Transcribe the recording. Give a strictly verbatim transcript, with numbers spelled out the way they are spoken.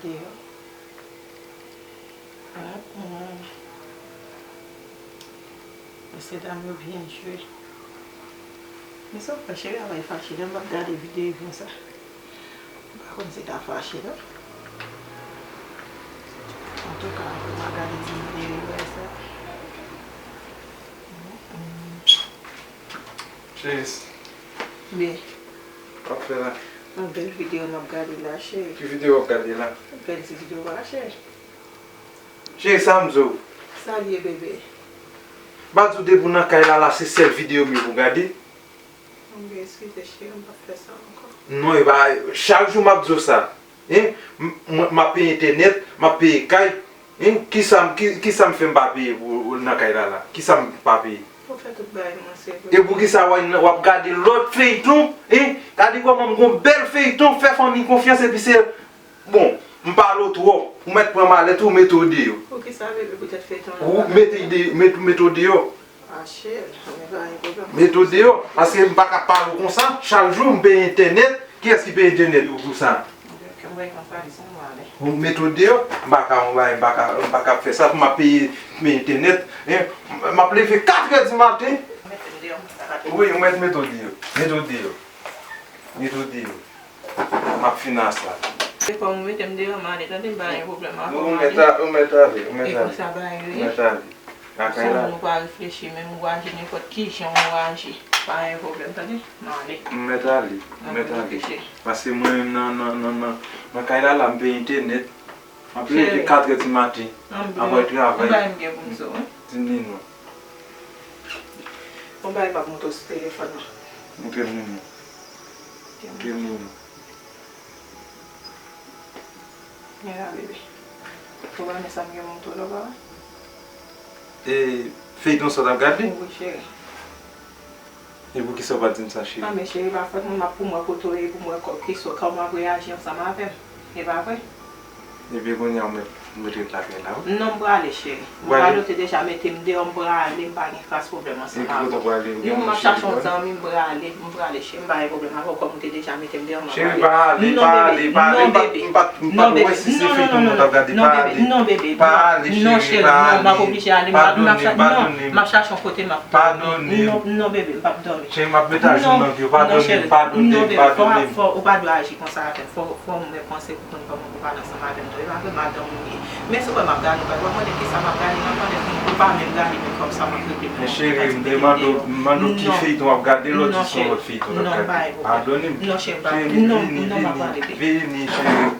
Deyò. Mesye dam yo byen jwe. Men sa w fè, cheri a bay fache, lè m ap gade videyo konsa. M pa konn si ta fache non. Antouka, apre m a gade ti videyo yo sa. Cheri, sa w ap fè la? Yon bèl videyo m ap gade la, cheri. Ki videyo w ap gade la? Bèl ti videyo a, cheri. Cheri, sa m di w? Sa l ye, bebe? M pa di w depi w nan kay la, la se sèl videyo m yo pou w gade? Bebe, eskize, cheri, m p ap fè sa ankò. Non, e pa, chak jou m ap di w sa. Hein? M, mwen, m ap peye entènèt, m ap peye kay. Hein? Kisa m, ki, kisa m fè m pa peye pou, pou nan kay la la? Kisa m pa peye? Ou fè tout bagay mwen, se vre. E poukisa w, w ap gade lòt feyton? Hein? Gade kòman m gon bèl feyton, fè fanmi konfyans, epi se, bon, m pale w twòp. Ou mèt pran malèt ou, mete w deyò. Poukisa, bebe, poutèt feyton an? Ou mete de, mete, mete w deyò. Ah, cheri, men pa gen pwoblèm. Mete w deyò, paske m pa ka pale w konsa. Chak jou m peye entènèt. Kiyès ki peye entènèt yo pou sa? Ok, m bay konsa, li se mwen ale. Ou mete w deyò, m pa ka, m pa ka, m pa ka fè sa pou m ap peye, peye entènèt. Hein? M ap leve katrè di maten. Mete m deyò, m pa ka. Wi, ou mèt mete w deyò. Mete w deyò. Mete w deyò. M ap fin a sa. Se kòm ou mete m deyò, m ale, tande, m pa gen pwoblèm avè w, m ale. Ou mèt ale, ou mèt ale. E konsa bagay yo ye. Ou mèt ale. Lakay la. Sèlman nou pa reflechi, men m ou aji nenpòt ki jan ou aji. Pa gen pwoblèm, tande? M ale. M mèt ale, m mèt ale. Paske mwen menm nan, nan, nan, nan, nan kay la, la, m peye entènèt. M ap leve katrè di maten. Apre travay. Yon bagay m gen pou m di w, wi. Di m li non. Yon bagay m ap montre w sou telefòn nan. Montre m li non. Montre m li non. Men la, bebe. Ou pa renmen sa m gen montre w la, papa? E feyton sa w t ap gade? Wi, cheri. E poukisa w pa di m sa, cheri? Ah, men cheri, pa fòt mwen, m ap pou m wè kote w ye, pou m wè kò-, kisa, kòman w ap reyaji ansanm avè m. E pa vre? Ebyen, kounye a, ou mèt, ou mèt ret lakay la, wi. Non, m prale, cheri. M prale, ou te deja mete m deyò, m prale, m pa gen kras pwoblèm ansanm avè w. Non, m ap chache yon zanmi, m prale, m prale, cheri, m pa gen pwoblèm avè w, kòm ou te deja mete m deyò, m ap ale. Cheri, pa ale, pa ale, pa ale, m pa, m pa, m pa t wè si se feyton nou t ap gade, pa ale. Non, bebe, non, cheri, non, m ap oblije ale, m ap, m ap chache yon kote, m ap dòmi. Non, non, bebe, m p ap dòmi. Cheri, m ap met ajoute nan vi w, padone m, padone m, padone m. Non, bebe, fò, fò, ou pa dwe aji konsa avè m, fò, fò mwen panse pou konn kòman pou pale ansanm avè m tou. E pa vre, madanm ou ye. Men si w wè m ap gade, ou pa dwe mande kisa m ap gade nan tande, ou pa menm gade menm kòm sa m ap regle menm. Men cheri, m te mande w, m mande w ki feyton w ap gade, lè w di se yon lòt feyton w t ap gade. Padone m. Non, cheri, m pa, non, non, m ap gade. Vini, cheri.